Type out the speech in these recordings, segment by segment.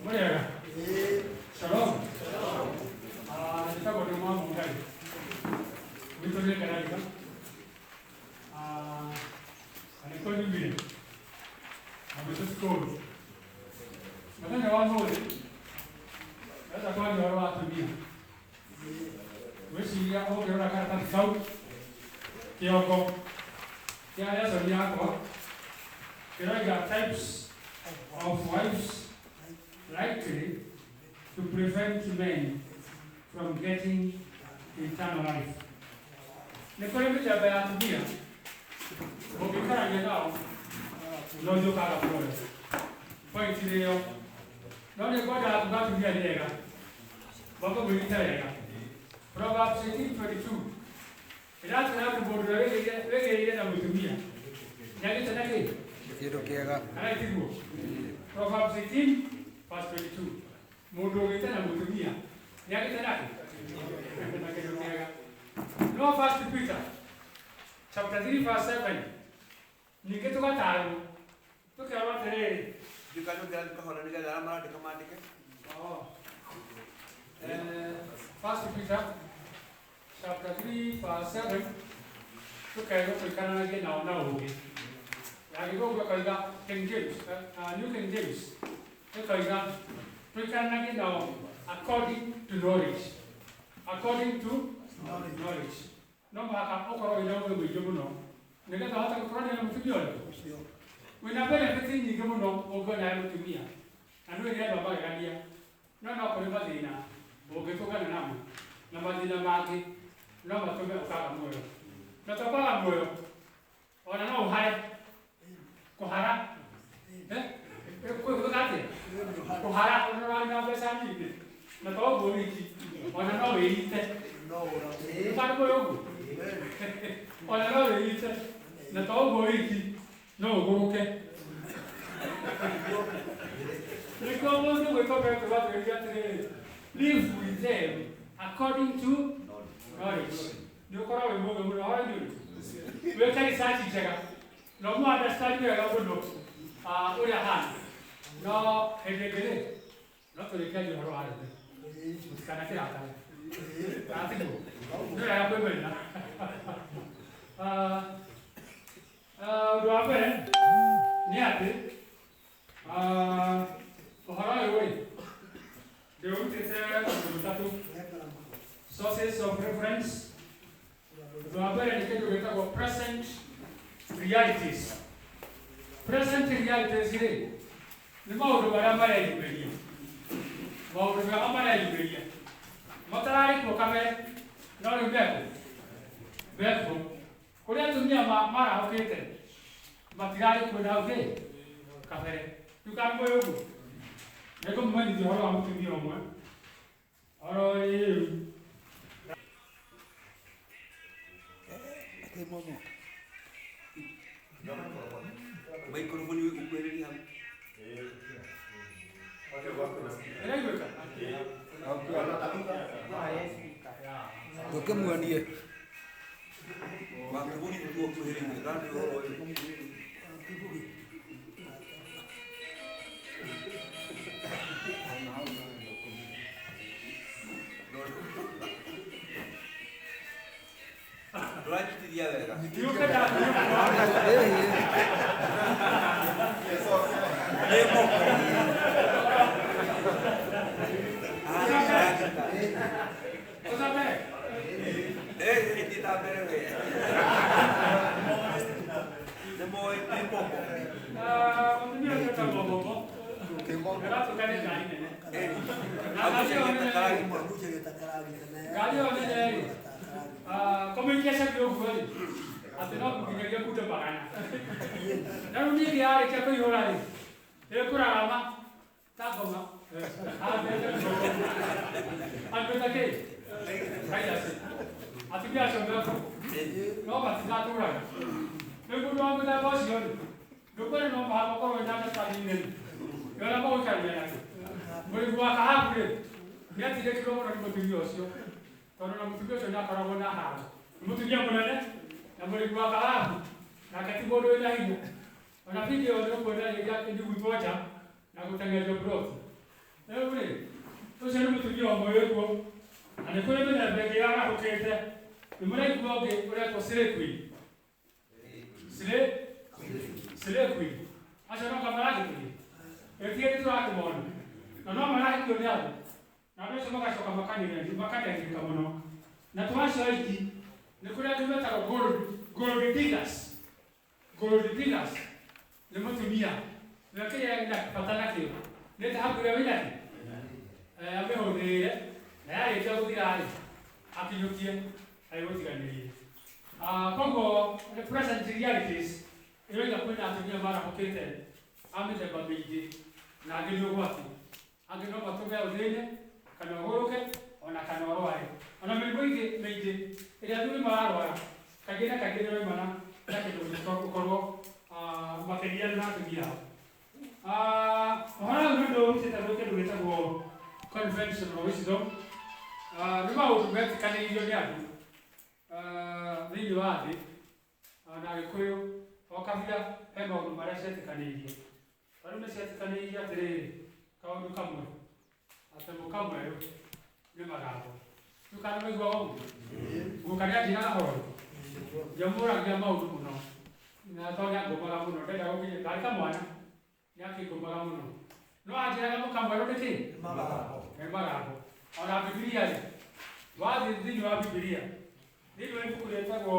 Mũrĩega? Shalom. Ah, njĩtagwo ndĩ mwa Mũngai. Gwitũ nĩ Ngarariga. Ah, na nĩkuo nyumire. Na gwitũ ti kũũru. Mũthenya wa ũmũthĩ, ndĩrenda kwaria ũhoro wa atumia. Ngwĩciria ũngĩrora karatathi kau, kĩongo kĩa lesson yakwa kĩroiga types of wives likely to prevent men from getting eternal life. Nĩ kũrĩ mĩthemba ya atumia ũngĩikarania nao no njũkaga muoyo. Point nĩ ĩyo. No nĩ ngwendaga kuga atumia nĩ ega. Makũmwĩrite wega. Proverbs 18:22 ĩratwĩra atĩ mũndũ ũrĩa wĩgĩrĩire na mũtumia nĩagĩte na kĩ? Kĩndũ kĩega. Kana tiguo? Proverbs 18 verse 22. Mũndũ ũgĩte na mũtumia nĩagĩte na kĩ? Na kĩndũ kĩega. No First Peter chapter 3 verse 7 ningĩ tũgatarwo tũkerwo atĩrĩrĩ. Ndiũĩ kana ũngĩrathiĩ kahora nĩgetha arĩa marandĩka mandĩke. Oh. First Peter chapter 3 verse 7 tũkerwo tũikaranagie nao na ũũgĩ. Na Gĩthũngũ ĩkoiga King James, New King James ĩkoiga tũikaranagie nao according to knowledge. According to knowledge. No mũhaka ũkorwo wĩna ũũgĩ mũingĩ mũno nĩgetha ũhote gũtũrania na mũtumia ũrĩkũ. Wĩna benefit nyingĩ mũno ũngĩona he mũtumia na nĩ nĩ andũ a magegania no no kũrĩ mathĩna ũngĩtũngana namo na mathĩna mangĩ no matũme ũkaga muoyo. Na to kwaga muoyo ona no ũhare kũhara gwĩka atĩa kũhara ona ũrarĩ na mbeca nyingĩ na to ũguo wiki ona no wĩite ndũkarĩ mũĩ ũguo ona no wĩite na to ũguo wiki no ũgũrũke nĩkĩo mũndũ gwĩtwo Petero atwĩrire atĩrĩrĩ live with them according to knowledge. Nĩ ũkorwo wĩ mũũgĩ mũno horo-inĩ ũyũ wĩke research njega na ũmũ understand wega mũno ũrĩa ahana no hĩndĩ ĩngĩ rĩ no tũrĩkĩaria ũhoro wa arũme mũtikanakĩrakare kana tiguo nĩ wega kwĩmenya. Ũndũ wa mbere nĩ atĩ ũhoro ũyũ rĩ ndĩũrutĩte kũndũ gũtatũ sources of reference. Ũndũ wa mbere nĩ kĩndũ gĩtagwo present realities. Present realities rĩ nĩ maũndũ marĩa mareyumĩria, maũndũ mega mareyumĩria matararĩ kuo kabere no rĩu mekuo mekuo. Kũrĩa atumia marahũkĩte matirarĩ kuo na hau kĩ kabere. Rĩu kana mũĩ ũguo nĩngũmũmenyithia ũhoro wa mũtumia ũmwe oro rĩu. Maikrofoni ũkuhĩrĩria hau. Ĩraiguĩka? Ndũkĩmuonie. Wakĩburi nĩguo ũkuhĩrĩirie kana nĩ ũhoro ũyũ. Ndũranyitithia wega. Nĩ moko. Eh, ĩthiĩ na mbere we. Nĩ moĩ nĩ moko. Ngari ĩyo nene rĩ, communication nĩ ũguo rĩ, atĩ no nginyagia kunde magana. Na rĩu ningĩ yarĩkia kũihũra rĩ, ĩkũrarama ta ngoma. Andũ ta kĩ? Kairacĩ. Atumia acio mekuo. No matigatũraga. Rĩu mũndũ wa mũthemba ũcio rĩ, ndũkwenda no mũhaka ũkorwo wĩna understanding nene. Ya ũrĩa mũgũikarania nake. Mũrĩmi wa kahabu rĩ, nĩ atindĩkirwo mũno nĩ mũtumia ũcio. Tondũ na mũtumia ũcio nĩ akoragwo na haro. Nĩ mũtumia mũnene na mũrĩmi wa kahabu nake ti mũndũ wĩna hinya. Ona video ĩyo nĩ ũkuona rĩngĩ akĩnyugutwo nja na gũteng'erio ploti. Rĩu rĩ, ũcio nĩ mũtumia ũmwe wĩkuo, na nĩ kũrĩ mĩthemba ĩngĩ yarahũkĩte. Nĩ mũraigua ũngĩ ũretwo slay queen. Slay slay queen. Acio no kamaragĩtũria. Ĩtige tũrakĩmona. Na no marahĩtio nĩ andũ. Na andũ acio magacoka makanyarirĩka mũno. Na to acio aingĩ nĩ kũrĩ angĩ metagwo gold diggers. Gold diggers nĩ mũtumia. We kĩrĩa ena bata nakĩo nĩ thahabu ĩrĩa wĩnakĩo. Amĩhũthĩrĩre na yarĩkia gũthira rĩ, akinyũkie agĩgũtiganĩrie. Koguo the present realities ĩroiga kwĩna atumia marahũkĩte a mĩthemba mĩingĩ na angĩ nĩ ũgwati. Angĩ no matũme ũthĩne kana ũgũrũke ona kana ũrware. Ona mĩrimũ ĩngĩ mĩingĩ ĩrĩa athuri mararwara kaingĩ na kaingĩ nĩraumana na kĩndũ gũkorwo makĩgiana na atumia ao. Ũhoro ũyũ nĩ ũndũ ũrutĩte gwĩ kĩndũ gĩtagwo conventional wisdom. Nĩ maũndũ metĩkanĩirio nĩ andũ thĩinĩ wa thĩ na Gĩkũyũ o kabira he maũndũ marĩa cietĩkanĩirie. Ta rĩu nĩ cietĩkanĩirie atĩrĩrĩ, kaũndũ kamwe atĩ mũka mwerũ nĩ magambo. Rĩu kana waigua ũguo? Guka nĩanjĩraga ũhoro. Ndiamũragia maũndũ mũno na tondũ nĩangũmaga mũno ndenda gũkinya ndarĩ kamwana nĩakĩngũmaga mũno no anjĩraga mũka mwerũ nĩ kĩ? Nĩ magambo. Ona Bibilia rĩ, wathiĩ thĩinĩ wa Bibilia thĩinĩ wa ibuku rĩtagwo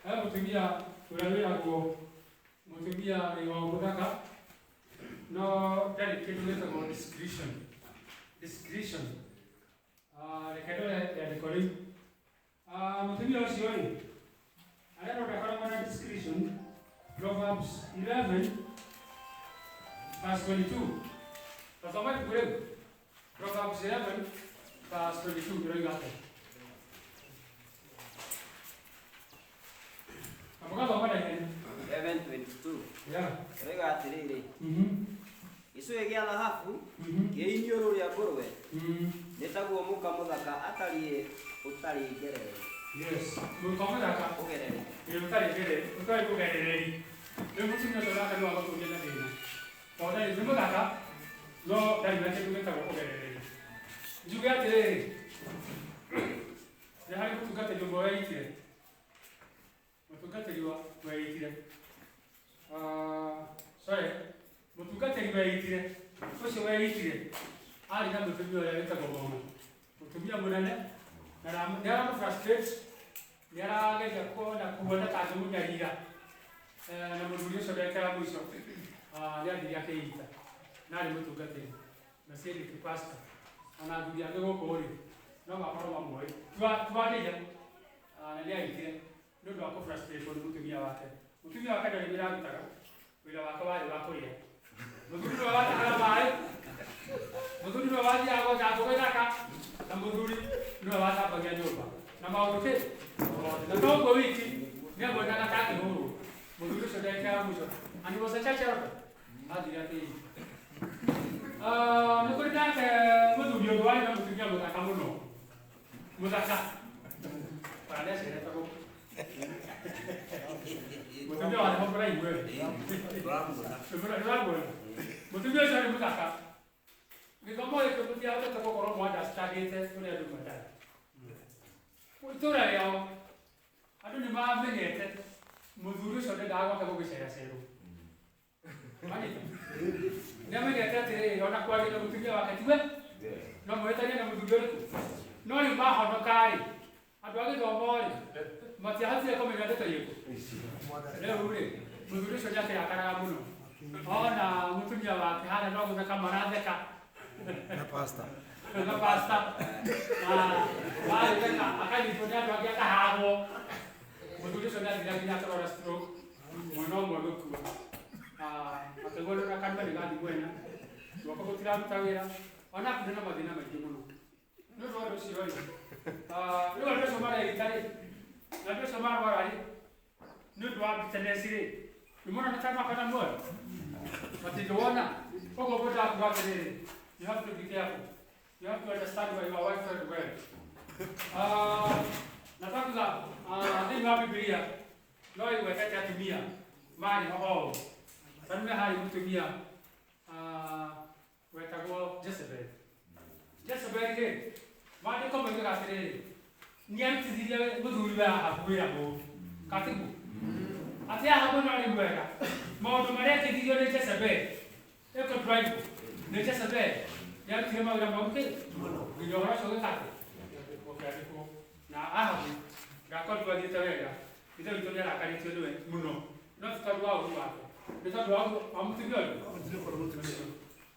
he mũtumia ũrĩa wĩragwo mũtumia wĩ wa mũthaka no ndarĩ kĩndũ gĩtagwo discretion. Discretion. Reke ndore rĩandĩko rĩu. Mũtumia ũcio rĩ, arerwo ndakoragwo na discretion. Proverbs 11 verse 22. Tasoma ibuku rĩu. Proverbs 11 verse 22 ĩroiga atĩa? Na mũgathoma na ihenya. 11:22. Yeah. Ĩroiga atĩrĩrĩ, gĩcũhĩ gĩa thahabu kĩ iniũrũ rĩa ngũrwe nĩ taguo mũka mũthaka atariĩ ũtarĩ ngerere. Yes. Mũka mũthaka Ũgerere. Ĩ ũtarĩ ngerere, ũtarĩ kũgerereri. Rĩu mũtumia ũcio nake no agũtũrie na thĩna. Tondũ ndarĩ nĩ mũthaka no ndarĩ na kĩndũ gĩtagwo kũgerereri. Njuge atĩrĩrĩ, nĩ harĩ mũtungatĩri ũmwe weitire. Mũtungatĩri weitire. Sorry, mũtungatĩri weitire. Ũcio weitire arĩ na mũtumia ũrĩa wĩtagwo Mama. Mũtumia mũnene na nĩ aramũ-frustrate, nĩ arageria kuona kuona ta angĩmũnyarira. Na mũthuri ũcio ndagĩka ya mũico nĩ athire akĩita na arĩ mũtungatĩri na ciĩ pastor. Ona athuri angĩ gũkũ rĩ no makorwo mamoĩ twanĩria na nĩ aitire nĩ ũndũ wa kũ-frustrate nĩ mũtumia wake. Mũtumia wake ndarĩ wĩra arutaga, wĩra wake warĩ wa kũrĩa. Mũthuri nĩwe watahaga maĩ, mũthuri nĩwe wathiaga gwetha ngũ gĩthaka, na mũthuri nĩwe wathambagia nyũmba na maũndũ kĩ mothe. Na to ũguo wiki nĩamuonaga ta akĩhũrwo. Mũthuri ũcio ndagĩka ya mũico and he was a church elder athire akĩita. Nĩ kũrĩ nake mũthuri ũngĩ warĩ na mũtumia mũthaka mũno, mũthaka ona nĩacerete gũkũ. Mũtumia warĩ ho mũraihu we. Nĩũramuona? Mũtumia ũcio arĩ mũthaka. Gĩthomo gĩkĩ mũtiahotete gũkorwo mũ-understandĩte ũrĩa andũ mendaga. Itũũra rĩao andũ nĩ mamenyete mũthuri ũcio ndendaga gwake gũgĩceracerwo. Wanyita? Nĩ amenyete atĩrĩrĩ, ona kwaria na mũtumia wake tiwe no mwĩtanie na mũthuri ũrĩkũ. No rĩu mahonoka rĩ, andũ a gĩthomo rĩ, matiahotire kũmenya ndeto irĩkũ. Rĩu rĩ, mũthuri ũcio nĩakĩrakaraga mũno. Ona mũtumia wake harĩa no gũtheka maratheka. Na pastor. Na pastor. Na marĩtheka akanyitwo nĩ andũ angĩ akahagwo. Mũthuri ũcio nĩathire nginya akĩrwara stroke, mwena ũmwe gũkua. Akĩigua na kanua nĩ gathiĩ mwena, guoko gũtiraruta wĩra, ona akuire na mathĩna maingĩ mũno. Nĩ ũndũ wa ũndũ ũcio rĩ, rĩu andũ acio mareita rĩ, na andũ acio marwara rĩ, nĩ ũndũ wa bitterness rĩ, nĩ mũrona ta makona muoyo? Matingĩwona. Koguo mũndũ akuga atĩrĩrĩ, you have to be careful. You have to understand where your wife felt well. Na takuga thĩinĩ wa Bibilia no ĩgwetete atumia marĩ ho othe. Ta rĩu nĩ harĩ mũtumia Wetagwo Jezebel. Jezebel rĩ, maandĩko moigaga atĩrĩrĩ, nĩarutithirie mũthuri wa Ahabu wĩra mũũru. Katiguo? Atĩ Ahabu no arĩ mwega. Maũndũ marĩa ekĩthirio nĩ Jezebel, ĩko drive nĩ Jezebel, nĩarutire mawĩra moru kĩ? Nginya ũhoro ũcio ũgĩka atĩa? Ũkĩandĩkwo. Na Ahabu ndakorirwo athiĩte wega. Ithe witũ nĩarakarĩtio nĩwe mũno. No ti tondũ wa ũũru wake. Nĩ tondũ wa ũũru wa mũtumia ũyũ.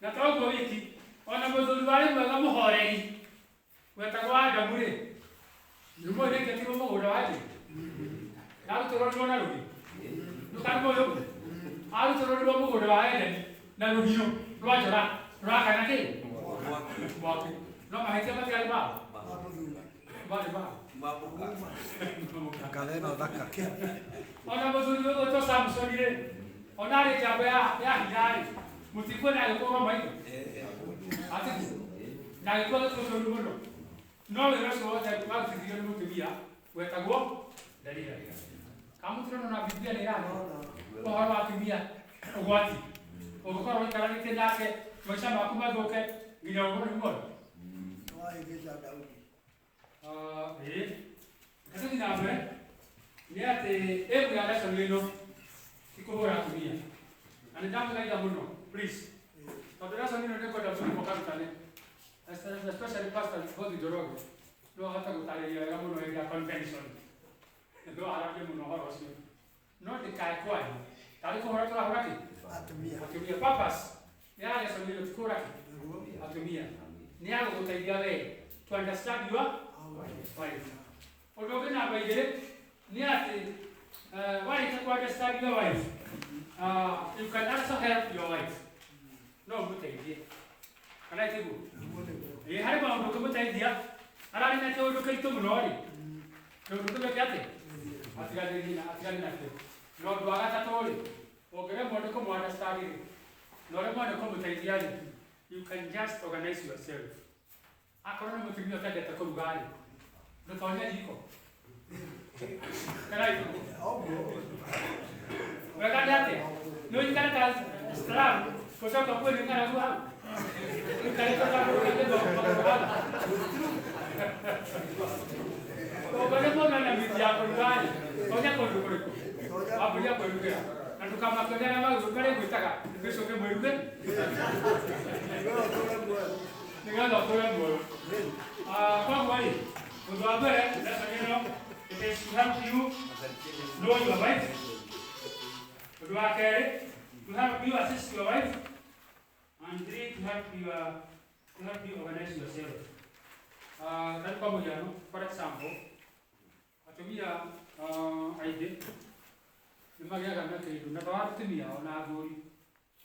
Na to ũguo wiki, ona mũthuri warĩ mwega mũhoreri wetagwo Adamu rĩ, nĩmũĩ nĩaingatirwo mũgũnda wa Edeni? Arutũrũrirwo na rũhiũ. Ndũkarũmwo ũguo. Arutũrũrirwo mũgũnda wa Edeni na rũhiũ rwa njora rũrakana kĩ? Mwaki. No mahĩtia matiarĩ mao? Marĩ mao. Ngatha ĩno thaka. Ona mũthuri ũgwĩtwo Samsoni rĩ, ona arĩ njamba ya hinya rĩ, mũtikuona agĩkũrwo maitho? Atiguo? Na agĩkua gĩkuũ kĩũru mũno. No wĩra ũcio wothe warutithirio nĩ mũtumia wetagwo Delila. Kana mũtirona ona Biblia nĩ ĩraria ũhoro wa atumia ũgwati. Ũngĩkorwo ũikaranĩtie nake maica maku mathũke nginya ũgũrwo nĩ muoyo. Ĩĩ. Reke tũthiĩ na mbere nĩ atĩ ĩmu ya lesson ĩno ti kũhũra atumia. Na nĩ ndamũthaitha mũno, please. Tondũ lesson ĩno nĩ ngwenda mũthiĩ mũkarutane. Especially Pastor Bothi Njoroge. No ahote gũtarĩria wega mũno hĩndĩ ya convention. No ararie mũno ũhoro ũcio. No ndĩkae kwaria. Tarĩ kũhũra tũrahũra kĩ? Atumia. Atumia. Purpose ya lesson ĩno ti kũhũra kĩ? Atumia. Nĩ ya gũgũteithia we to understand your wife. Ũndũ ũngĩ namba igĩrĩ nĩ atĩ warĩkia kũ understand your wife, you can also help your wife. No ũmũteithie. Kana tiguo? Ĩĩ harĩ maũndũ ũngĩmũteithia ararĩ na kĩũndũ kĩritũ mũno rĩ, kĩũndũ kĩu gĩake atĩ atiganĩrie na atigane nakĩo. Na ũndũ wa gatatũ rĩ, ũngĩremwo nĩ kũmũ understand rĩ, na ũremwo nĩ kũmũteithia rĩ, you can just organize yourself. Akorwo nĩ mũtumia ũtendete kũruga rĩ, ndũtonye jiko. Kana itiguo? Wega nĩ atĩa? Nĩ ũnyitane ta Slam, gũcoka kwĩ nĩ ng'aragu hau. Ũikarĩte ta mũndũ hau. Ũngĩona mũndũ ena mĩti ya kũruga rĩ, tonya kũndũ kũrĩkũ? Wambĩrĩria kwĩrugĩra. Na ndũkamake ũrĩa marĩgwĩtaga gĩcoke mwĩruge nĩgetha ũtũre muoyo. Koguo rĩ, ũndũ wa mbere lesson ĩno it is to help you know your wife. Ũndũ wa kerĩ, to help you assist your wife. And three, to help you organize yourself. Tarĩ kwa mũhiano, for example, atumia aingĩ nĩ magĩaga na kĩndũ, na to atumia ona athuri,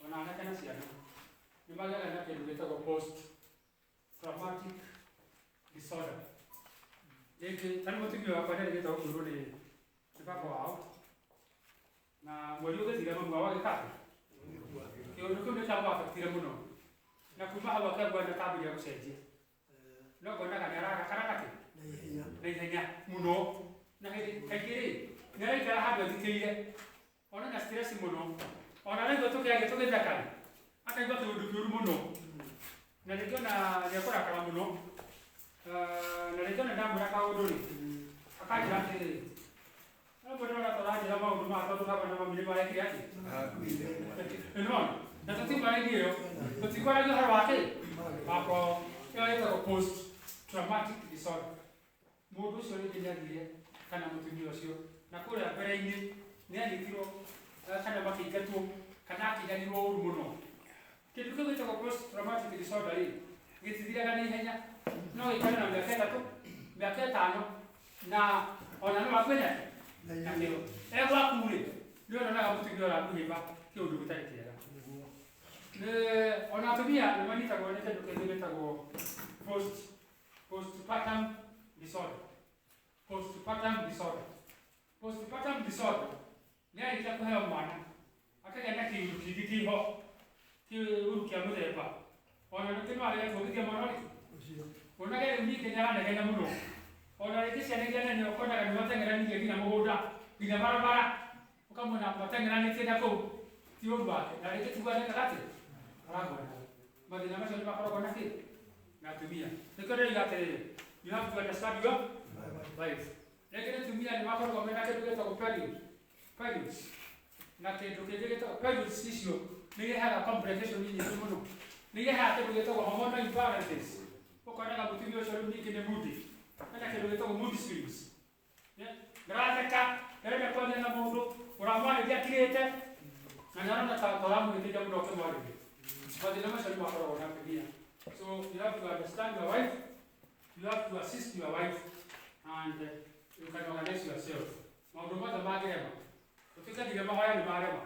ona anake na ciana, nĩ magĩaga na kĩndũ gĩtagwo post traumatic disorder. Rĩngĩ, tarĩ mũtumia wakwa nĩarĩgĩte gũkuĩrwo nĩ baba wao, na mweri ũgĩthira mami wao agĩka atĩa? Kĩũndũ kĩu nĩ kĩamũafectire mũno. Na kuma hau akĩambia na kambĩrĩria gũcenjia. No ngonaga nĩ ararakara nakĩ? Na ihenya mũno. Na hĩndĩ kaingĩ rĩ, nĩ araikara handũ athikĩire. Ona na stress mũno. Ona araigua tũkĩaria tũgĩtheka rĩ, akaigua kĩũndũ kĩũru mũno. Na rĩngĩ ona nĩ ekũrakara mũno. Na rĩngĩ ona ndamwĩra kaũndũ rĩ, akanjĩra atĩrĩrĩ, no mũndũ ũrĩa tũranjĩra maũndũ maya tondũ baba na mami nĩ marekire atĩ? Nĩwona? Na tũtikwaragia ĩyo, tũtikwaragia ũhoro wa kĩ? Wa kwao. Ĩyo ĩtagwo post traumatic disorder. Mũndũ ũcio rĩngĩ nĩathire kana mũtumia ũcio na kũrĩa mbere-inĩ nĩanyitirwo kana makĩingatwo kana akĩiganĩrwo ũru mũno. Kĩndũ kĩu gĩtagwo post traumatic disorder rĩ, gĩtithiraga na ihenya, no gĩikare na mĩaka 3, mĩaka 5, na ona no akue nakĩo. E gwaku rĩ, nĩ ũronaga mũtumia ũramũhĩba kĩũndũ gĩtarĩ kĩega. Ona atumia nĩ manyitagwo nĩ kĩndũ kĩngĩ gĩtagwo postpartum disorder. Postpartum disorder. Postpartum disorder nĩ arĩkia kũheo mwana akagĩa na kĩũndũ kĩngĩ kĩho kĩũru kĩa mũthemba. Ona rĩngĩ no arege kuongithia mwana ũrĩkũ? Onage rĩu ningĩ nĩ aranegena mũno. Ona rĩngĩ ciana iria nene ũkonaga nĩ mateng'eranĩtie nginya mũgũnda, nginya barabara, ũkamona mateng'eranĩtie na kũu, ti ũru wake. Na rĩngĩ tiguo arekaga atĩ? Aragwanaga. Mathĩna macio nĩ makoragwo na kĩ na atumia. Nĩkĩo ndĩroiga atĩrĩrĩ, you have to understand your wife. Rĩngĩ nĩ atumia nĩ makoragwo mena kĩndũ gĩtagwo periods. Na kĩndũ kĩngĩ gĩtagwo periods icio nĩ irehaga complication nyingĩ mũno. Nĩ irehaga kĩndũ gĩtagwo hormonal imbalances. Ũkonaga mũtumia ũcio rĩu ningĩ nĩ moody. Hena kĩndũ gĩtagwo mood swings. Ndaratheka, ndarenda kwaria na mũndũ, ũramwarĩria akirĩte, na nĩarona ta ũramũhĩtĩria mũno ũkĩmwarĩria. Mathĩna macio nĩ makoragwo na atumia. So you have to understand your wife, you have to assist your wife, and you can organize yourself. Maũndũ mothe mangĩrema, gũtuĩke nginya mahoya nĩ marema,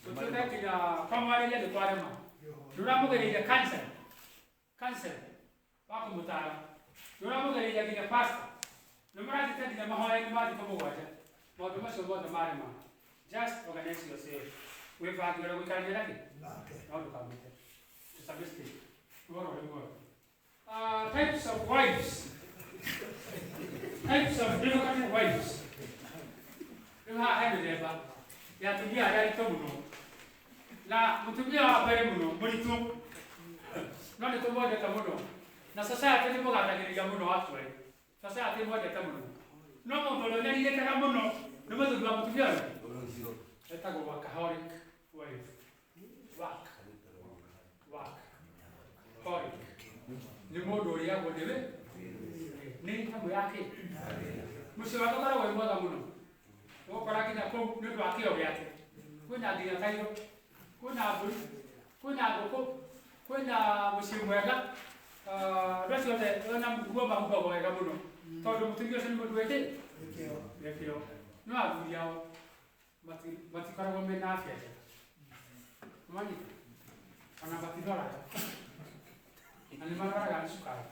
gũtuĩke nginya kwamwarĩria nĩ kwarema, ndũramũgereirie cancer wa kũmũtara, ndũramũgereirie nginya pastor, nĩ mũrathiĩte nginya mahoya-inĩ ma thikũ mũgwanja, maũndũ macio mothe marema. Just organize yourself. Wĩbange ũrĩa gũikarania nake, no ndũkamwĩte. It's a mistake. Types of wives. Types of difficult wives. Rĩu haha he mĩthemba ya atumia arĩa aritũ mũno. Na mũtumia wa mbere mũno mũritũ, no nĩ tũmwendete mũno. Na society nĩ mũgathagĩrĩria mũno actually. Society mwendete mũno. No mũndũ ũrĩa ũnyarirĩkaga mũno nĩ mũthuri wa mũtumia ũyũ. Etagwo workaholic wife. Work. Workaholic. Nĩ mũndũ ũrĩagwo nĩwe nĩ nyamũ yake. Mũciĩ wake ũkoragwo wĩ mwega mũno. Ũgũkora nginya kũu nĩ ũndũ wa kĩo gĩake. Kwĩna nginya tairo, kwĩna mbũri, kwĩna ngũkũ, kwĩna mũciĩ mwega. Andũ acio othe ona nguo mahumbagwo wega mũno. Tondũ mũtumia ũcio nĩ mũndũ wĩkĩ? Wĩ kĩo. No athuri ao matikoragwo mena afya njega. Nĩwanyita? Ona matirwaraga. Na nĩ marwaraga nĩ cukari.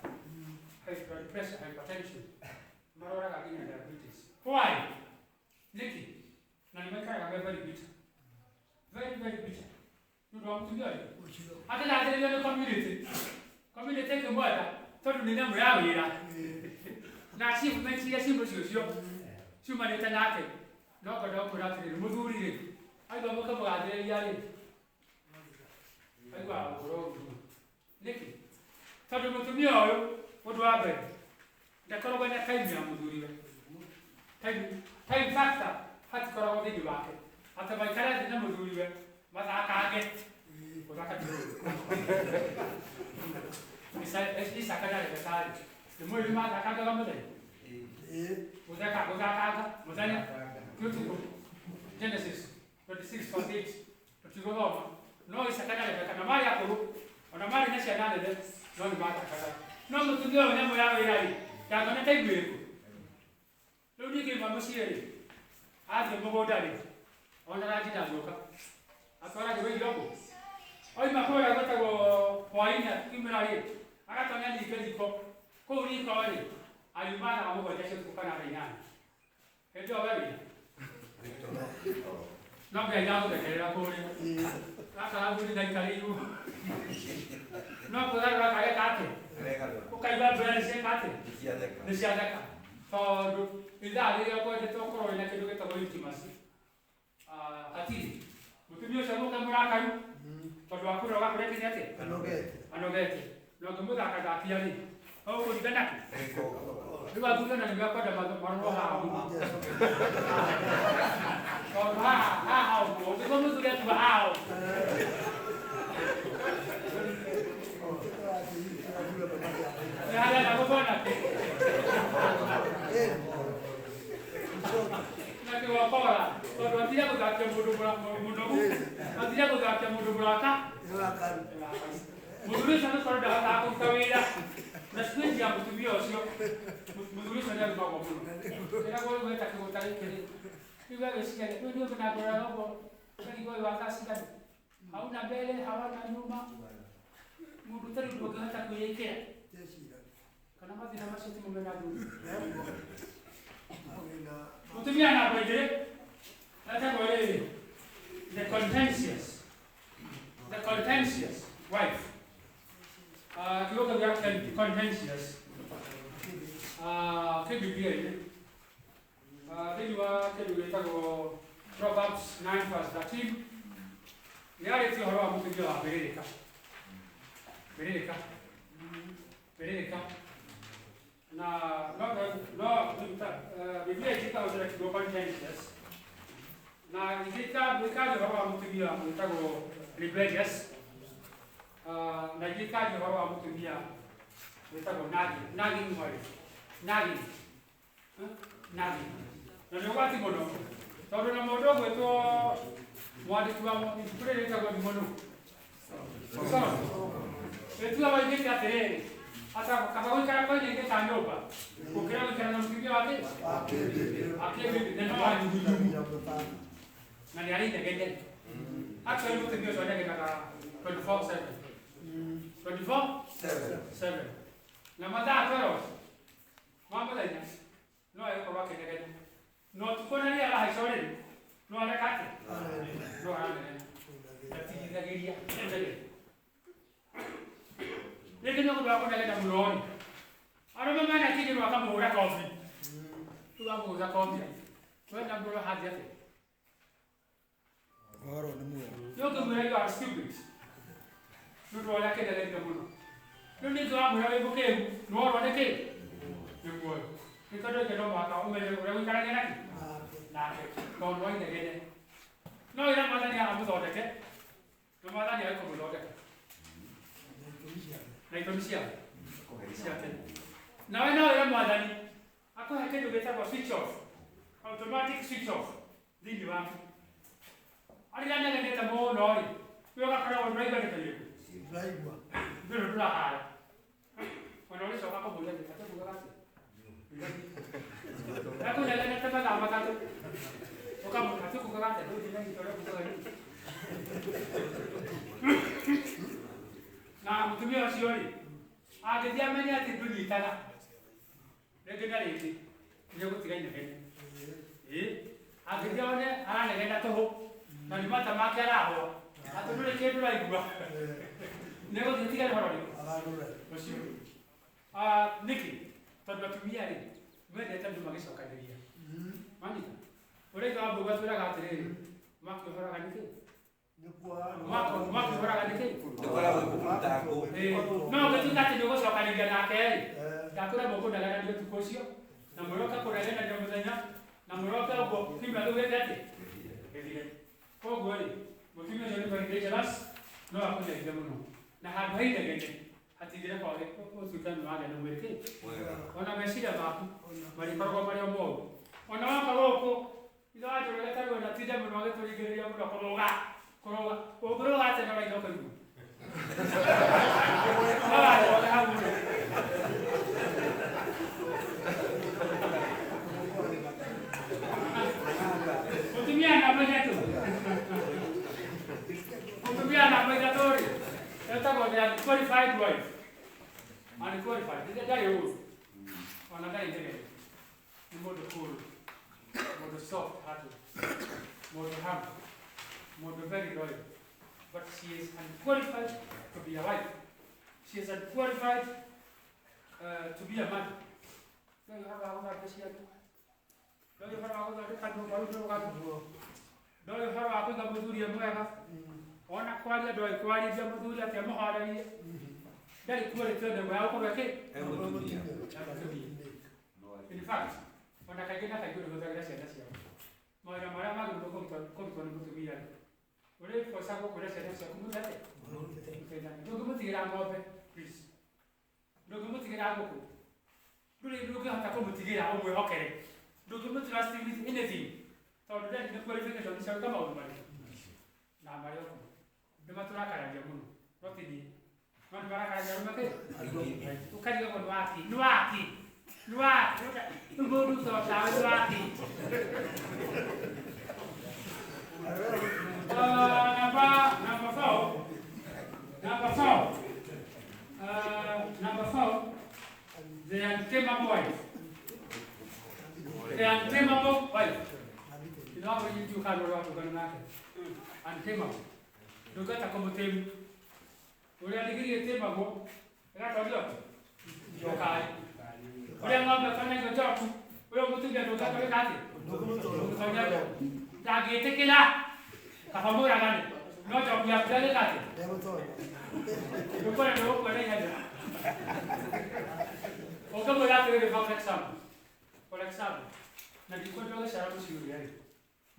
High blood pressure, hypertension. Marwaraga nginya diabetes. Why? Nĩkĩ? Na nĩ maikaraga me very bitter. Very, very bitter. Nĩ ũndũ wa mũtumia ũyũ. Akĩgathĩrĩrio nĩ community. Community ĩkĩmwenda tondũ nĩ nyamũ ya wĩra. Na achievement iria ciĩ mũciĩ ũcio ciumanĩte nake. No ngwenda gũkwĩra atĩrĩrĩ, mũthuri rĩ, aigua mũkĩmũgathĩrĩria rĩ, aiguaga gũkũra ũru. Nĩkĩ? Tondũ mũtumia ũyũ, ũndũ wa mbere, ndakoragwo na time ya mũthuriwe. Time factor hatikoragwo thĩinĩ wake. Atĩ maikare thĩ na mũthuriwe, mathakange. Gũthaka ti ũru. Isaka na Rebeka rĩ, nĩ mũĩ nĩ mathakangaga mũthenya? Gũthakanga mũthenya ti ũtukũ. Genesis 26 verse 8 tũtigũthoma. No Isaka na Rebeka na marĩ akũrũ, ona marĩ na ciana nene, no nĩ mathakaga. No mũtumia ũyũ nyamũ ya wĩra rĩ, ndangĩona time ĩrĩkũ. Rĩu ningĩ ima mũciĩ rĩ, athiĩ mũgũnda rĩ, onaga ndagũka. Atwaragĩrwo irio kũ? Oima kũrĩa gwĩtagwo hwaĩ-inĩ akiumĩra rĩ, agatonya ningĩ riko. Kũu riko rĩ, ariuma thaa mũgwanja cia ũtukũ kana thaa inyanya. Hĩndĩ ĩyo we wĩna? No Ngai ndagũthekerera kũrĩa. Gaka gathuri gaikarĩirwo. No kwĩgarũra kareka atĩa? Ũkaigua mbere cieka atĩa? Nĩ ciatheka. Tondũ ithaa rĩrĩa ũkwendete ũkorwo wĩna kĩndũ gĩtagwo intimacy. Hatirĩ. Mũtumia ũcio gũka mũrakaru tondũ wa kũnoga kũrĩa kĩrĩa atĩa? Anogete. Na ũngĩmũthakathakia rĩ, ũkũringa nakĩ? Rĩu athuri ona nĩ mekwenda marorwo haha mũno. Tondũ haha haha ũguo, ũngĩkorwo mũthuri atua haha ũguo. Nĩ harĩa ndagũthwo nakĩ? Na kĩgokora, tondũ atire gũthakia mũndũ mũnogu, atire gũthakia mũndũ mũraka. Mũthuri ũcio nĩ tondũ ndahotaga kũruta wĩra. Na squeeze ya mũtumia ũcio, mũthuri ũcio nĩ arumagwo mũno. Kĩragwo rĩu weta kĩgũta gĩkĩ rĩ, rĩu agĩciria, rĩu niĩ ũngĩnangũrora ũguo, ũkarigwo ũyũ wa thaa cigana? Hauna mbele, hawana nyuma. Mũndũ ũtarĩ ũndũ ũngĩhota kwĩĩkĩra. Kana mathĩna macio ti mo mena athuri. Mũtumia namba igĩrĩ, etagwo rĩrĩ, the contentious. The contentious wife. Kiugo gĩa contentious. Kĩ Biblia-inĩ. Thĩinĩ wa kĩndũ gĩtagwo Proverbs 9 verse 13, nĩ arĩtie ũhoro wa mũtumia wa mbĩrĩrĩka. Mbĩrĩrĩka. Mbĩrĩrĩka. Na no no Biblia ĩgĩka kiugo contentious. Na ĩgĩka ĩkaria ũhoro wa mũtumia wĩtagwo rebellious. Na ĩgĩkaria ũhoro wa mũtumia wĩtagwo nagging. Nagging wife. Nagging. Nagging. Na nĩ ũgwati mũno tondũ na mũndũ ũgwĩtwo mwandĩki wa ibuku rĩrĩ rĩtagwo Thimo nũ? Solomon. Ĩtuga waigĩte atĩrĩrĩ, kaba gũikara kwa nyingĩ ta nyũmba gũkĩra gũikara na mũtumia wa kĩbibi na no wa nyugunyugu na nĩ arĩ inegene. Actually mũtumia ũcio anegenaga 24/7. 24/7. Na mathaa 12 ma mũthenya no egũkorwo akĩnegena. No ũtukũ na rĩrĩa arahaica ũrĩrĩ no areka atĩa? No aranegena. Ndatigithagĩria inegene. Rĩngĩ nĩ ũndũ wa kũnegena mũno rĩ, arũme mena kinyĩrwo akamũhũra kobi. Rĩu amũhũra kobi we na mũndũ hathiĩ atĩa? Ũhoro nĩ muoyo. Nĩ ũngĩmwĩra you are stupid. Nĩ ũndũ wa ũrĩa akĩnegenire mũno. Rĩu ningĩ wamwĩra wĩ mũkĩgu, nĩ worwo nĩ kĩ? Nĩ muoyo. Nĩ tondũ ĩngĩ no mũhaka ũmenye ũrĩa gũikarania nake nake tondũ no inegene. No ĩra Mwathani amũthondeke, na Mwathani agĩkũmũthondeka. Na itũmi ciake ciake. Nawe no wĩre Mwathani akũhe kĩndũ gĩtagwo switch off, automatic switch off thĩinĩ waku. Arĩa anegenete mũno rĩ, we ũgakoragwo ndũraigua ndeto irĩkũ? Ndũraigua. Ndũrĩ ndũrahara. Ona ũrĩcoka kũmũria atĩ atekugaga atĩa? Ekũnegenete mathaa matatũ. Ũkamũria atekugaga atĩa? Ndũngĩmenyita ũrĩa kugaga rĩu. Na mũtumia ũcio rĩ, angĩthiĩ amenye atĩ ndũnyitaga rĩngĩ na rĩngĩ nĩ ũgũtiga inegene. Ĩĩ, angĩthiĩ one aranegena tũhũ na nĩ mata make arahũa atĩ ndũrĩ kĩndũ ũraigua nĩ ũgũthiĩ ũtige ũhoro ũrĩkũ? Agarũre. Ũcio. Nĩkĩ? Tondũ atumia rĩ mendete andũ magĩcokanĩria. Wanyita? Ũrĩa ithe wa Mbũgua atwĩraga atĩrĩrĩ, makĩũhoraga nĩkĩ? Makĩũhoraga nĩkĩ? No ũngĩtuĩka atĩ nĩ ũgũcokanĩria nake rĩ, ndakwĩra mũkũnegenania ũtukũ ũcio na mũroke kũnegenania mũthenya na mũroke ũguo kiumia kĩu gĩke atĩ gĩthire. Koguo rĩ, mũtumia ũcio nĩ very dangerous, no akũnyagie mũno. Na handũ ha inegene hatingĩreka ũtuĩke nĩ wagĩa na mwĩrĩ kĩ? Ona meciria maku marĩkoragwo marĩ o moru. Ona woka gũkũ ithe wa Njoroge tarĩu ona tinde mũno agĩtũringĩrĩria mũno kũrũga kũrũga ũngĩrũga atĩa na ũraigua ũkaigua? No warũga hau mũno. Mũtumia namba ithatũ. Mũtumia namba ithatũ rĩ, etagwo the unqualified wife. Unqualified. Ndarĩ ũru. Ona ndarĩ inegene. Nĩ mũndũ cool. Mũndũ soft hearted. Mũndũ humble. Mũndũ very loyal. But she is unqualified to be a wife. She is unqualified to be a mother. No ũhoro wa gũthambia ciana. No ũhoro wa gũthondeka nyũmba rĩu ndũrũgame. No ũhoro wa kũiga mũthuri e mwega. Ona kwaria ndoĩ kwarĩria mũthuri atĩ amũhorerie. Ndarĩ quality ona ĩmwe ya gũkorwo ĩkĩ? Ya mũtumia. In fact, ona kaingĩ na kaingĩ ũrĩhũthagĩra ciana ciao. Mawĩra marĩa magĩrĩirwo kũrutwo nĩ mũtumia rĩ, ũrĩbocagwo kwĩra ciana ciaku mũthete? Mũteithanie. Ndũngĩmũtigĩra ng'ombe, please. Ndũngĩmũtigĩra ngũkũ. Ndũrĩ ndũngĩhota kũmũtigĩra ũmwĩhokere. Ndũngĩmũtrust with anything. Tondũ ndarĩ na qualification cia gwĩka maũndũ marĩkũ? Na marĩ o kuo. Nĩ matũrakaragia mũno. No ti niĩ. No nĩ marakaragia arũme kĩ? Ũkarigagwo nĩ waki. Nĩ waki. Nĩ waki. Nĩ mũndũ totawe nĩ waki. Number four. Number four. Number four. The untamable wife. The untamable wife. You know how you do kind of work nake. Untamable. Ndũngĩhota kũmũtĩmu. Ũrĩa ndigiri ĩtĩmagwo ĩgatorio njokai. Ũrĩa ng'ombe ĩtonyagio njoku, ũyũ mũtumia ndũngĩhota gwĩka atĩa? Ndũngĩmũtonya njoku. Ndangĩtĩkĩra kaba mũragane. No njoki yaku ndagĩka atĩa? Ndũkwenda ndũgũkua na ihenya. Ũngĩmwĩra atĩrĩrĩ, for example, na ndikwenda ũgĩcara mũciĩ ũrĩa rĩ,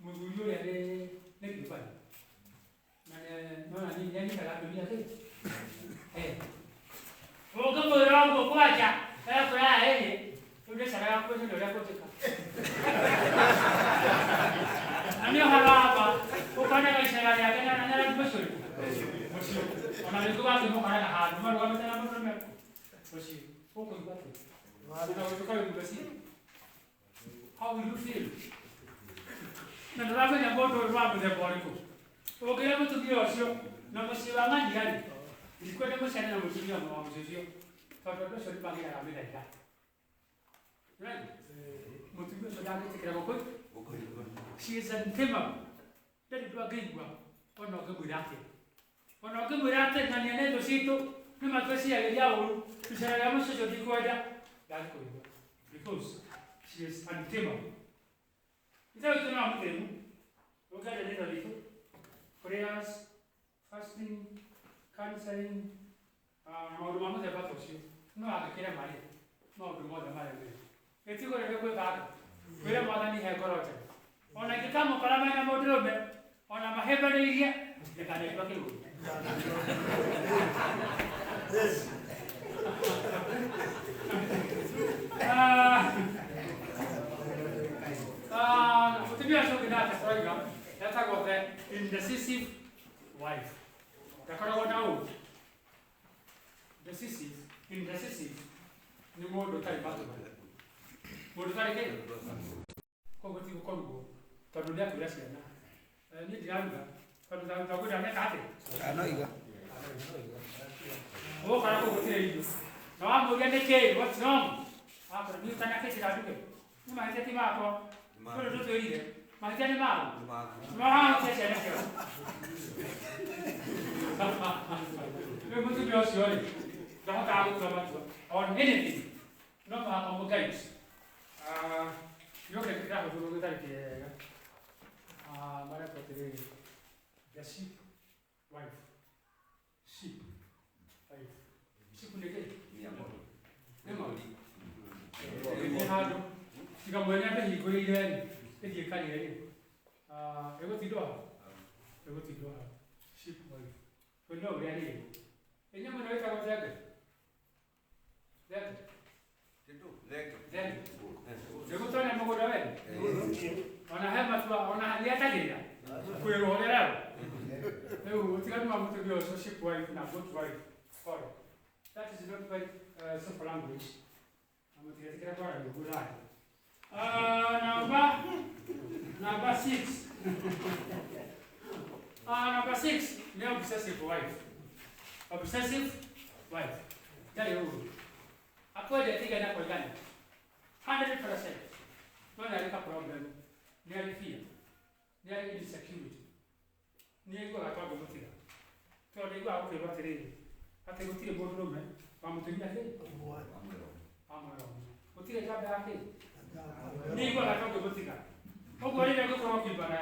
mũthuri ũrĩa nĩ kĩũmbani na nona nĩ anyitaga atumia kĩ. Ũngĩmwĩra ũguo kwanja ekwĩra ĩhĩ, rĩu ndĩcaraga kwĩhĩnda ũrĩa ngũtuĩka. Na nĩ ũhoro wa ma, ũkonaga icera rĩake na nĩarathiĩ mũciĩ ũrĩkũ? Mũciĩ. Ona rĩngĩ ũgakĩmũkoraga handũ marũgamĩte na mũndũrũme mũciĩ. Ũkũigua atĩa? Ona gũtuĩka wĩ mũciĩ. How will you feel? Na ndũramenya mũndũ ũyũ wa mũthemba ũrĩkũ. Ũngĩra mũtumia ũcio na mũciĩ wa ng'ania rĩ, ndikwenda mũciane na mũtumia wa mũciĩ ũcio, tondũ andũ acio nĩ magĩaga mĩthaitha. Right? Mũtumia ũcio ndangĩtĩkĩra gũkũ. She is untamable. Ndarĩ ũndũ angĩigua ona ũngĩmwĩra atĩa. Ona ũngĩmwĩra atĩ na nĩ thũ citũ nĩ matwĩciragĩria ũru, icera rĩa mũciĩ ũcio ndikwenda, ndangĩkũigua. Because she is untamable. Ithe witũ no amũtĩmu. Ũngĩenda nĩtho ritũ. Prayers, fasting, counseling, na maũndũ ma mũthemba ta ũcio no angĩkĩre marĩ maũndũ mothe marĩa gĩtigũ rĩrĩ gwĩka atĩa? Kwĩra Mwathani he ngoro njega. Ona ingĩkamũkora mena mũndũrũme, ona mahĩmbanĩirie, ndĩkanaigua kĩũru. Mũtumia ũcio ũngĩ nake tũrauga etagwo the indecisive wife. Ndakoragwo na ũũ. Decisive, indecisive nĩ mũndũ ũtarĩ matua. Mũndũ ũtarĩ kĩ? Koguo ti gũkorwo tondũ nĩ akwĩra ciana. Niĩ ndiraruga tondũ ndaruta ngwenda meka atĩa? Ndanoiga. Ũgũkora kũu gũtirĩ irio. Na wamũria nĩkĩ? What's wrong? Akora niĩ ũtanakĩnjĩra nduge. Nĩ mahĩtia ti makwa. Tondũ ndũtwĩrire. Mahĩtia nĩ maku. No hahutia ciana ciaku. Rĩu mũtumia ũcio rĩ, ndahotaga gũtua matua on anything. No mũhaka ũmũ-guide. Gĩũke kĩrahũthĩrwo gĩtarĩ kĩega. Maretwo atĩrĩrĩ, the sheep wife. Sheep wife. Sheep nĩ kĩ? Nĩ ng'ondu. Ĩgĩthiĩ handũ tiga mwene amĩhingũrĩire rĩ, ĩthiĩ ĩkarĩe rĩ, ĩgũtindwo hau? Ĩgũtindwo hau. Sheep wife. We no ũrĩa rĩrĩ. Ĩ nyamũ ĩno ĩtagwo thenge? Thenge? Thenge. Ĩgũtonya mũgũnda wene? Ona he matua, ona nĩetagĩrĩra kwĩrwo ũrĩa ĩrerwo. Rĩu ũtiganu wa mũtumia ũcio sheep wife na goat wife. Sorry. That is not very simple language. Na mũtigetĩkĩre kwaragia ũguo ndaragia. Number 6. Number 6 nĩ obsessive wife. Obsessive wife. Ndarĩ ũru. Akwendete igana kwa igana. 100%. No nĩ arĩ ka problem. Nĩ arĩ fear. Nĩ arĩ insecurity. Nĩ aiguaga twangĩmũtiga. Tondũ aiguaga gũkĩrwo atĩrĩrĩ, atĩ gũtirĩ mũndũrũme wa mũtumia kĩ? Wa mwera ũmwe. Gũtirĩ njamba ya kĩ? Nĩ aiguaga twangĩmũtiga. Ũguo rĩrĩa ũngĩkorwo ũkiumbana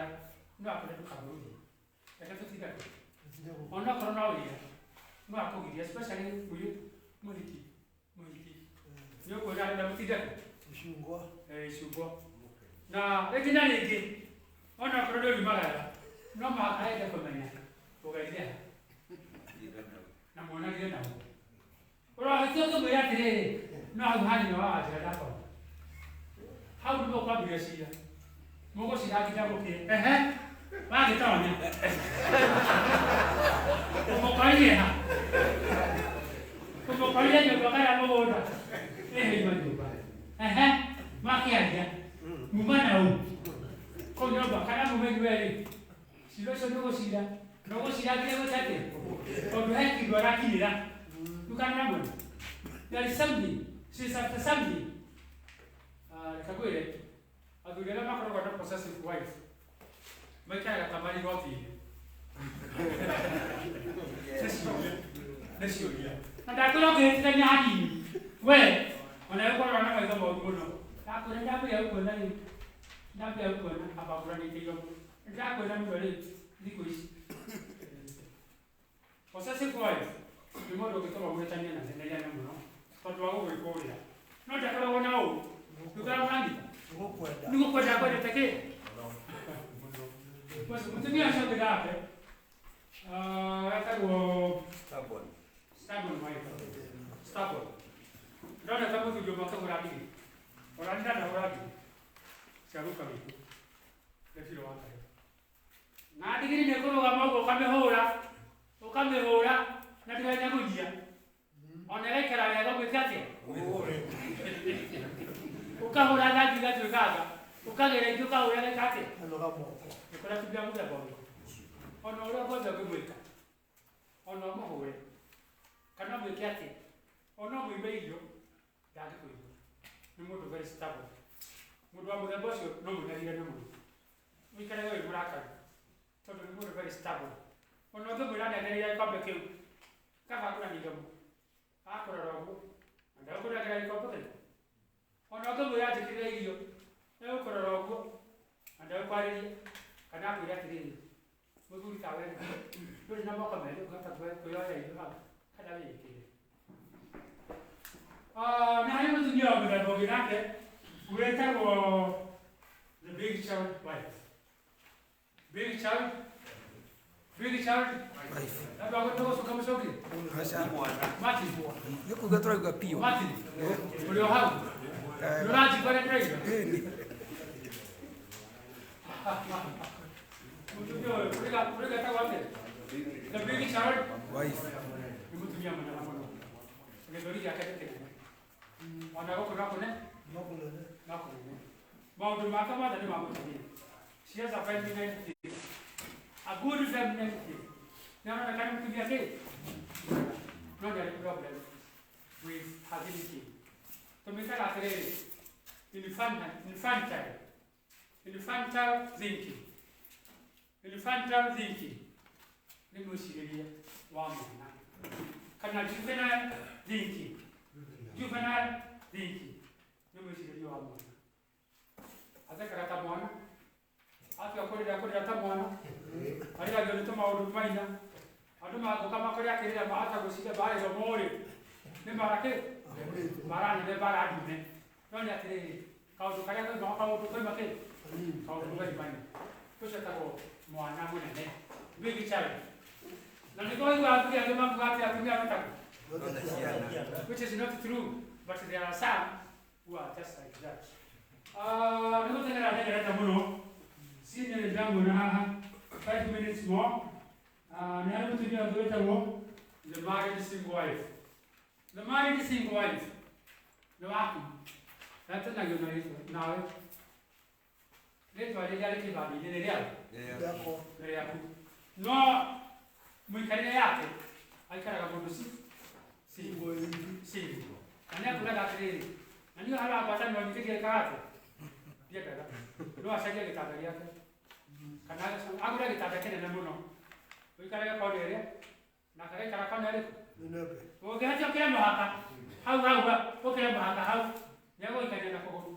no akwĩre ndũkamũrũrie. Reke tũtigane. Onokorwo no wĩra, no akũgirie, especially mũirĩtu mũhiki. Mũhiki. Nĩ ũkuona arenda mũtindane. Icungwa. Icungwa. Na rĩngĩ na rĩngĩ, onokorwo nĩ ũriumagara, no mũhaka ende kũmenya ũgeithia na muonagire nao. Ũrahĩtia ũkĩmwĩra atĩrĩrĩ, no hau ha nyina wa wanjĩra ndakona. Hau nĩguo kwambĩrĩria cira. Mũgũcira nginya gũkĩe. Ehe, wagĩtonya. Ũmũkorire ha? Ũmũkorire nyũmba kana mũgũnda? Ĩhĩ ima nyũmba. Ehe, makĩaria. Muma na ũ? Kũu nyũmba kana mume inyuerĩ. Cira ũcio nĩ ũgũcira. Na ũgũcira nginya gwĩka atĩa? Tondũ he kĩndũ arakinyĩra. You can remember. There is something. She is after something. Reke ngwĩre, athuri arĩa makoragwo na possessive wife maikaraga ta marĩ igoti-inĩ. Nĩ ciũria. Nĩ ciũria. Na ndakwĩra ũngĩhĩtithania hanini, we ona ũkoragwo na maitho moru mũno. Ndakwĩra ndambĩrĩria gũkuona rĩu. Ndambĩrĩria gũkuona amba ngũranĩte iromo. Ndakwĩra mũno rĩu thikũ ici. wife nĩ mũndũ ũngĩtũma mũhĩtanie na naihenya mũno tondũ wa gũgwĩkũrĩra no ndakoragwo na ũũ ndũkoragwo na nyita nĩ gũkwenda kwendete kĩ mũtumia ũcio ũngĩ nake etagwo stubborn wife stubborn ndona ta mũthuri ũmwe akĩgũra ndigiri ona nĩ ndanagũra ndigiri cia gũka witũ ndebirwo wa kahe na ndigiri nĩ kũrũgama ũguo ũkamĩhũra na ndĩganyagũria ona ĩgaikara wega ũgwĩka atĩa ũkahũra thanju igatuĩkanga ũkagĩra ingĩ ũkahũra ĩgeka atĩa nĩkũrĩa atumia mũthemba ũrĩkũ ona ũrĩa guothe ũngĩmwĩka ona ũmũhũre kana ũmwĩke atĩa ona ũmũime irio ndangĩkũigua nĩ mũndũ very stubborn mũndũ wa mũthemba ũcio no mũnagirane mũno ũikarage wĩ mũrakaru tondũ nĩ mũndũ very stubborn ona ũngĩmwĩra ndendereire gĩkombe kĩu kaba akũrania akũrora ũguo na ndegũkũnengera gĩkombe kĩu ona ũngĩmwĩra njĩkĩrĩre irio egũkũrora ũguo na ndegũkwarĩria kana akwĩre atĩrĩrĩ mũthuri ta we ndũrĩ na moko merĩ ũkahota kwĩyoera irio hau kana wĩĩkĩrĩre na harĩ mũtumia wa mũthemba ũngĩ nake wĩtagwo the big child wife big child wife andũ agũcoka mũcoki Martin nĩ kuga tũrauga piũ Martin ũrĩ o hau nĩ ũranjigua nĩ ndĩraigua mũtumia ũyũ ũrĩa etagwo atĩa the big child wife nĩ mũtumia mũnene mũno gĩthũri gĩake nĩ kĩnene ona gũkũ no kũnene no kũnene maũndũ make mothe nĩ ma mũtumia she has a feminine thing a good feminine thing nĩ aroneka nĩ mũtumia kĩ no nĩ arĩ problem with her thinking tũmĩtaga atĩrĩrĩ infantile thinking infantile thinking nĩ mwĩcirĩrie wa mwana kana juvenile thinking nĩ mwĩcirĩrie wa mwana athekaga ta mwana atua kũrĩra ta mwana arĩragio nĩ tũmaũndũ maina andũ magũka makore akĩrĩra mahota gwĩciria mbarĩro mũrĩ nĩ mbara kĩ mbara nene mbara ndune no nĩ atĩrĩrĩ kaũndũ karĩa koimaga kaũndũ koima kĩ kaũndũ gaimani ũcio etagwo mwana mũnene big child na nĩguo waigua athuri angĩ makuga atĩ atumia metagwo which is not true but there are some who are just like that nĩ gũteng'era ndengerete mũno senior ndĩramwona haha 5 minutes more nĩ harĩ mũtumia ũngĩ wĩtagwo the married single wife the married single wife nĩ waku etanagio na rĩtwa nawe rĩtwa rĩrĩa rĩ kĩbandĩ-inĩ nĩ rĩaku nĩ rĩaku no mũikarĩre yake aikaraga mũndũ single na nĩ akwĩraga atĩrĩrĩ na niĩ ũhoro wa ngwatanĩro nyingĩ ndiĩkaga atĩa ndiendaga no acarie gĩtanda gĩake kana agũre gĩtanda kĩnene mũno ũikarage kona ĩrĩa na kagaikara kona ĩrĩkũ ũngĩhatia ũkĩre mũhaka hau hau ũkĩre mũhaka hau nĩegũikaria na kũgũrũ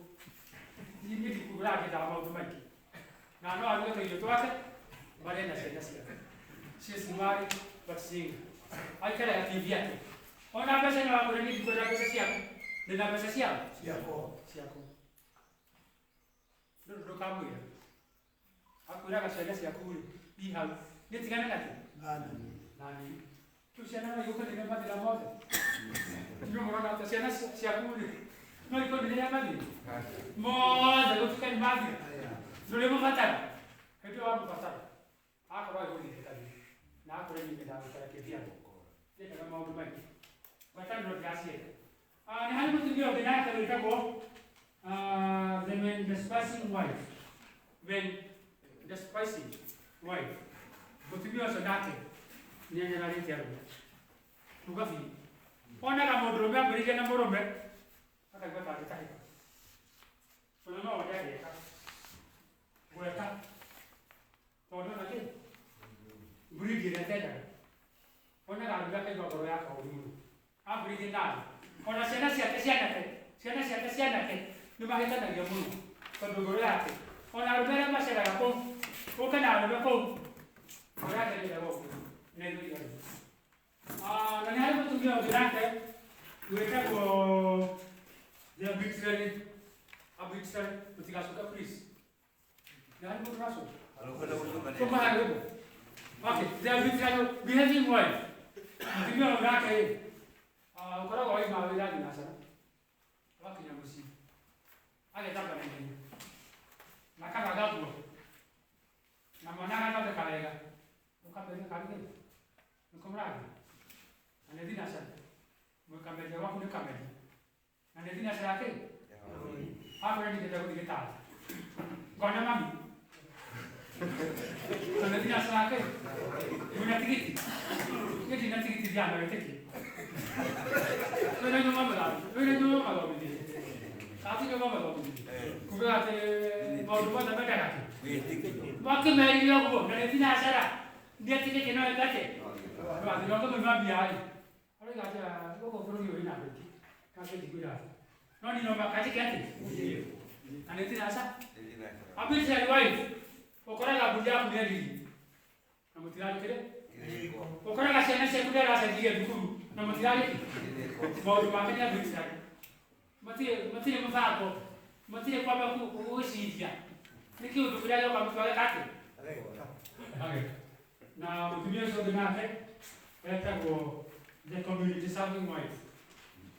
niĩ ndikugũraga ngĩendaga maũndũ maingĩ na no aruge tũirio twake marĩe na ciana ciake she is married but single aikaraga TV yake ona mbeca nĩ wagũra niĩ ndikwenda mbeca ciaku ndĩna mbeca ciaku ndũkamwĩra akwĩraga ciana ciaku rĩ i hau nĩ tigane nakĩ nani rĩu ciana no igũkũnĩre mathĩna mothe inyuĩ mũrona atĩa ciana ciaku rĩ no ikũnĩre mathĩna mothe gũtuĩka nĩ mathira ndũrĩ mũbatara hĩndĩ ĩyo wamũbatara akorwo agĩgũthirĩka na akorwo niĩ nyendaga gũikara kĩbiago ndiendaga maũndũ maingĩ ngwatanĩro ndĩracienda nĩ harĩ mũtumia ũngĩ nake wĩtagwo the man despising wife when despising wife mũtumia ũcio nake nĩ anyararĩte arũme kuga biũ onaga mũndũrũme ambĩrĩirie na mũrũme akaigua ta angĩtahĩka ona no one agĩka gweka tondũ ona kĩ breed ĩrĩa atendaga onaga arũme akaigua ngoro yake ũru mũno ambĩrĩirie na arũme ona ciana ciake cianake nĩ mahĩtanagia mũno tondũ ngoro yake ona arũme arĩa maceraga kũu ũke na arũme kũu ngoro yake nĩ ĩrega ũguo nĩ ĩthũire arũme Mũtumia ũngĩ nake wĩtagwo the arbitrary arbitrary mũtigacoke please. Nĩ harĩ mũndũ ũracoka? Kuma harĩ ũguo. Okay, the arbitrary behaving wife. Mũtumia ũngĩ nake rĩ, ũkoragwo waima wĩra thinacara wakinya mũciĩ agethamba na ihenya na akabanga nguo na mwana agathondeka wega ũkamberia karugĩ nĩko mũrathiĩ na nĩ thinacara mũkameria gwaku nĩ kameria na nĩ thinacara kĩ akwĩra ndingĩenda gũthiĩ gĩtanda ngona mami na nĩ thinacara kĩ mwĩna tigiti niĩ ndina tigiti thiaga wĩtĩkie wĩna nyũmba mũthambi wĩna nyũmba mathomithie ati nyũmba mathomithie kuga atĩ maũndũ mothe mendaga kĩ wakĩmerire ũguo na nĩ thinacara ndiatigĩtie no ĩkate ndwathi no tũmũima mbia rĩ aroiga atĩ gũkũ bũrũri ũyũ wĩna andũ aingĩ nake ndikwĩra atĩ no niĩ no makanjĩke atĩ na nĩ thinacara arbitrary wife ũkoraga mbũri yaku nĩ riri na mũtirarĩkĩre ũkoraga ciana ciaku nĩ aracenjirie thukuru na mũtirarĩki maũndũ make nĩ arbitrary matirĩ mũbango matirĩ kwamba gwĩciria nĩ kĩũndũ kĩrĩa gĩoka mũtwe ageka atĩ na mũtumia ũcio ũngĩ nake etagwo the community serving wife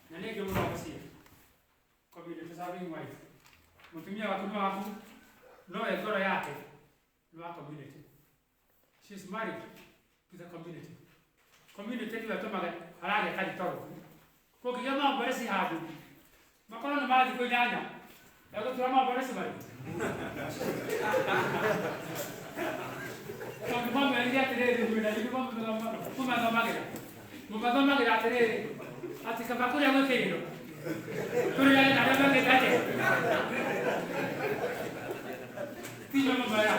na nĩ ingĩ mũno mũciĩ community serving wife mũtumia waku nĩ waku no we ngoro yake nĩ wa community. She is married to the community. Community nĩwe ĩtũmaga arageka gĩtoro kũngĩgĩa maomboreci handũ makorwo nĩ ma thikũ 8 egũtura maomboreci marĩkũ tondũ mamerire atĩrĩrĩ mwĩna ithuĩ mũmathomagĩra mũmathomagĩra atĩrĩrĩ atĩ kaba kũrĩa gwĩ kĩrĩro tũrĩage na arĩa mekĩte atĩa tinyuĩ mũmeraga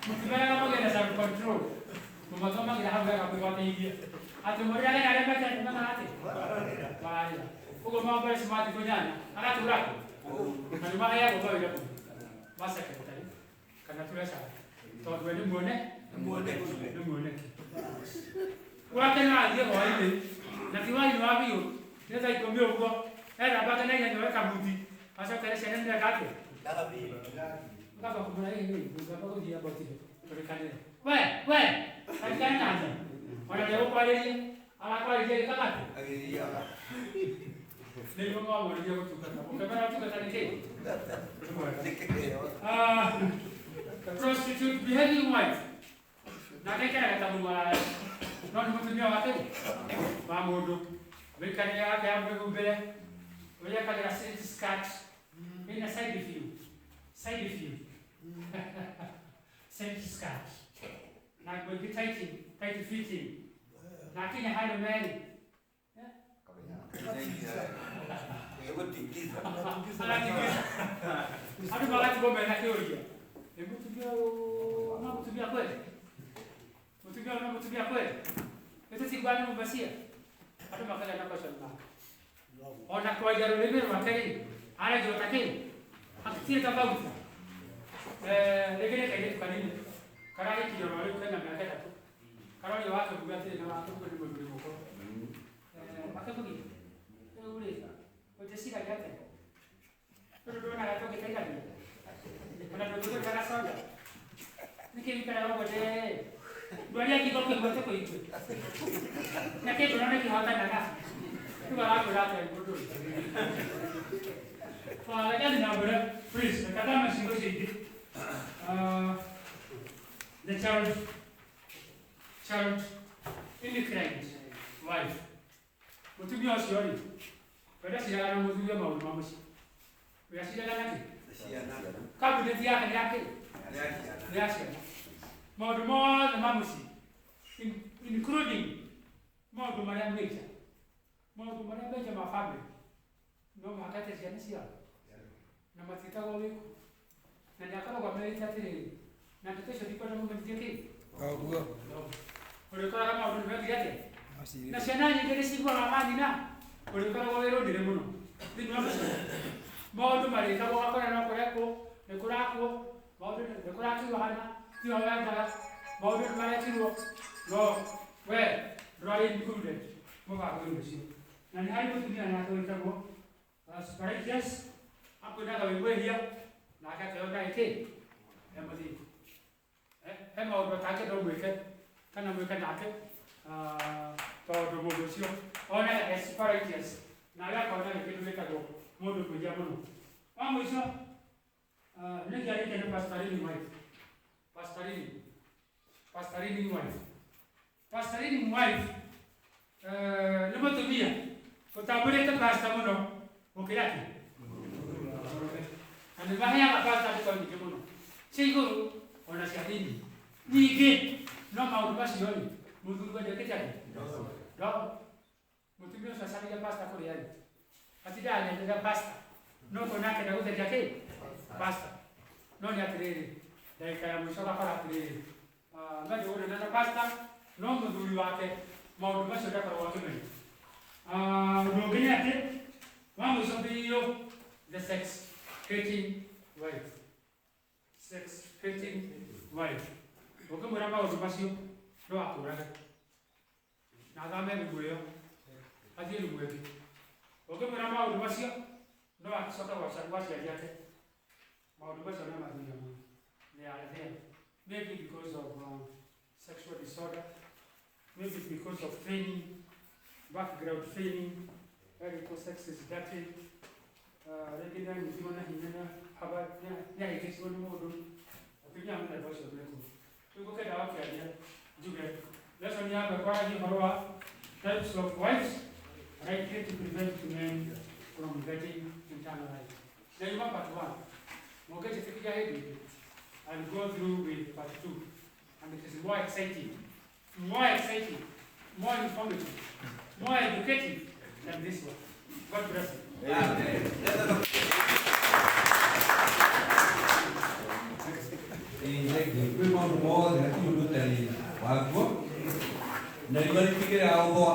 mũtimeraga mũgĩe na self control mũmathomagĩra hau wega mwĩgwatĩirie atĩ mũrĩage na arĩa mekĩte mekaga atĩ mararĩra ũguo maomboreci ma thikũ 8 agatũra kũ na nĩ maheagwo mawĩra kũ ma secretary kana treasurer tondũ we nĩ muone nĩ muoneki gwake no athiĩ hwainĩ na ti hwainĩ wa biũ nĩ thaa 10 ũguo ethambake na ihenya oe kabuti acokere ciana nĩreka atĩa ũkamba kũmwĩra ĩ ngamba gũthiĩ amba ũtige tũrĩkanĩre we we karikane na nja ona ndegũkwarĩria arakwarĩria gĩkaga atĩa nĩguo mwamũrĩria gũtungata ũkĩmera ũtungata nĩ kĩ prostitute behaving wife nake aikaraga ta mũmaraya no nĩ mũtumia wake wa mũndũ mĩikarĩre yake ya mwĩhumbĩre ũrĩa ekagĩra silk skirt ĩna side view side view silk skirt na nguo ingĩ tight tight fitting na akinya handũ merĩ aratingiza andũ magatigwo mena kĩũria nĩ mũtumia ũyũ no mũtumia kweli mũtumia ũyũ no mũtumia kweli nĩtũtigua nĩ mũmacia andũ makagĩa na question mark ona kwaria rũrĩmĩ rwake rĩ aragia ta kĩ hatirĩ tofauti rĩngĩ nĩ kairĩtu kanini karagĩkinyia o rĩu kena mĩaka 3 karoria wakĩbuga atĩrĩ na wakĩbuga nĩ mũthuri mũkũrũ akĩbugi rĩu rĩ ũtĩciragia atĩa tondũ ndonaga tũngĩteithania ona ndũngĩgũrĩra soda nĩkĩ wĩikaraga ũguo ndee ndwaria ngingo kĩigua tũkũigue na kĩngoro nĩ kĩhotanaga rĩu arakwĩra atĩa mũndũ ũyũ reke thiĩ na mbere please reke thame ciugo icio ingĩ the child inclined wife mũtumia ũcio rĩ we ndaciraga na mũthuri maũndũ ma mũciĩ we aciraga na kĩ kabineti yake nĩ yakĩ nĩ ya ciana maũndũ mothe ma mũciĩ including maũndũ marĩa major maũndũ marĩa major ma family no mũhaka ete ciana ciao na matiĩtagwo wĩko na nĩ akoragwo amerĩte atĩrĩrĩ na ndeto icio ndikwenda mũmenyithie kĩ Ũguo. ũrĩkoraga maũndũ nĩ mekire atĩa na ciana nyingĩ nĩ ciguaga manyina ũrĩkoragwo wĩ rũndĩrĩ mũno thĩinĩ wa mũciĩ maũndũ marĩkagwo ũgakora no kũrekwo nĩ kũrakwo maũndũ nĩ kũrakirwo hana tiho wendaga maũndũ nĩ marekirwo no we ndũrarĩ included Mũbango-inĩ ũcio na nĩ harĩ mũtumia nake wĩtagwo Spiritus akwĩnaga wĩ mwĩhia nake akeyona ĩkĩ he mũthingu. He maũndũ atangĩenda ũmwĩke kana mwĩke nake tondũ mũndũ ũcio onaga e Spiritus nawe akona gĩ kĩndũ gĩtagwo mũndũ mwĩhia mũno. Wa mũico nĩ kĩarĩte nĩ pastorini wife. Pastorini wife. Pastorini wife nĩ mũtumia ũtambũrĩte pasta mũno gũkĩra kĩ na nĩ maheaga pasta ndeto nyingĩ mũno cia igũrũ ona cia thĩinĩ nyingĩ no maũndũ macio rĩ mũthuri wendekĩte atĩ no mũtumia ũcio acaragia pasta kũrĩa rĩ atindaga agĩetera pasta no kuona akenda gũtheria kĩ pasta no nĩ atĩrĩrĩ ndagĩka ya mũico ũgakora atĩrĩrĩ no ndĩgũrĩna na pasta no mũthuri wake maũndũ macio ndakoragwo akĩmenya. Ũndũ ũngĩ nĩ atĩ wa mũico biũ the sex hating wife. Sex hating wife. Ũngĩmwĩra maũndũ macio no akũrage na athame rumu ĩyo athiĩ rumu ĩngĩ. Ũngĩmwĩra maũndũ macio no acoke gwa aciari ake. Maũndũ macio no mathuri amwe. They are there maybe because of sexual disorder, maybe because of training, background training, where sex is dirty, rĩngĩ nĩanyitirwo na hinya na haba nĩahĩtĩcirwo nĩ mũndũ atumia mũthemba ũcio mekuo. Rĩu ngũkenda wakĩaria njuge lesson yakwa kwaragia ũhoro wa types of wives likely to prevent men from getting eternal life. Na yuma part 1. Mũngĩnjĩtĩkĩria hĩndĩ ĩngĩ, I'll go through with part 2. And it is more exciting, more exciting, more informative, more educative than this one. God bless you. Amen. Kwĩ maũndũ mothe hatirĩ ũndũ ũtarĩ waguo na riũa rĩtikĩrega gũthũa.